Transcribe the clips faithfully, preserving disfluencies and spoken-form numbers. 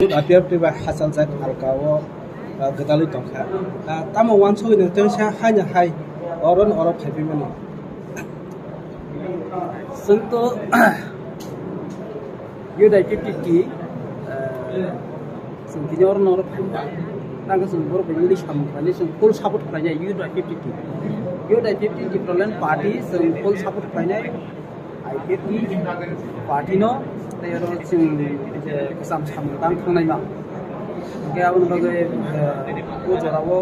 Youth I P F T bai hachal jak alka o, ah, gwdalwi tongkha. Ah, tamo uansugwi no tei sa haino hai oro no oro phaiphimani. Chwng to Youth I P F T, ah, chwng tini oro no oro phaikha. Tangkhe chwng borok bai mili samung khlainai, chwng full support khlainai Youth I P F T. Youth I P F T Tipraland party chwng full support khlainai. I P F T party no, tei oro chwng je kwcham samung tang thangnai ma. Hingke aboni bagwi, eh, o jorao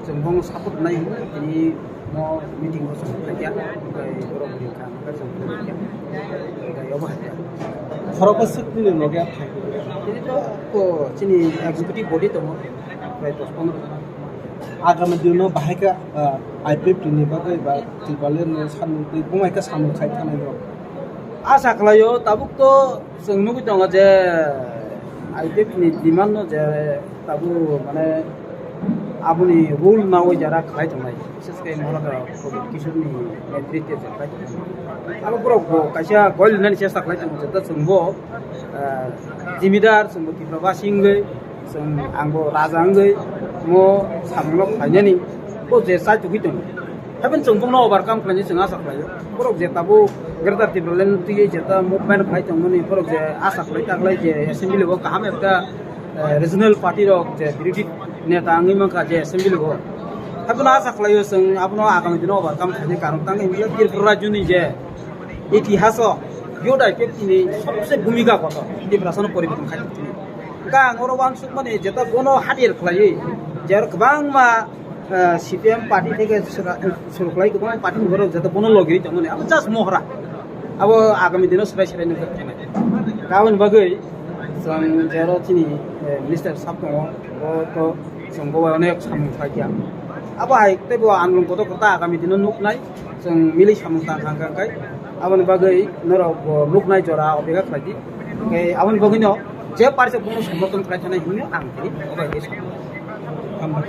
chwng bono support nai hwnwi tini mo meeting o chwng phaikha, tei borok ni kha hwnwi chwng phaikha. Tei obo hai kha. Khoroksa swk nini loge phai. Tini to ko chini executive body tongo, prai dos pondro jona. Agami dino bahai khe, ah, I P F T ni bagwi ba Tipraland ni samung twi buma khe samung khai thangnai rok. Asa khlaio, tabuk to chwng nugwi tongo je I P F T ni demand no je tabuk mane aboni rule nawi jara khlai tongnai. Bises khe Mola Kishore ni netritwe je khlai tongnai. Abo borok bo kaisa gol nani chesta khlai tongo, je ta chwng bo, ah, jimidar, chwng bo Tripura basi wngwi, chwng, ang bo raja wngwi mo samungno khlainani bo je chai tugwi tongo. Haibeno chwng bongno overcome khlainai chwng asa khlaio. Borok je tabuk Greater Tipraland twiwi je ta movement khlai tongmani, borok je asa khlai ta khlai je assembly o kaham ekta, eh, regional party rok je birodhi neta wngwi mankha je assembly o. Haibeno asa khlaio chwng abono agami dino overcome khlainai, karon tangwi hwnle Tripura rajyoni je itihaso Youth I P F T ni sobse bhumika kotor Tiprasano poriborton khai tongmani. Hwnkhe ang oro uansukmani jeta bono hadier khlaiwi, je aro kwbangma, eh, C P M party theke sura-, suru khlai kwbangma party ni borok jeta bono logirwi tongmani. Abo just mohra. Abo agami dino swrai swrai nukjak phainai. Aboni bagwi chwng je aro chini, eh, minister sab tongo, bo to chwng bo bai onek samung khlaikha. Abo hai teibo andolon kotor kotor agami dino nuknai. Chwng mili samung tang kha hwnka khe aboni bagwi norok bo nuknai jora opeka khlai di. Hwnkhe aboni bagwino je parisa bono somorthon khlai thani hwnwi ang tini obai khe sakha. Hambai.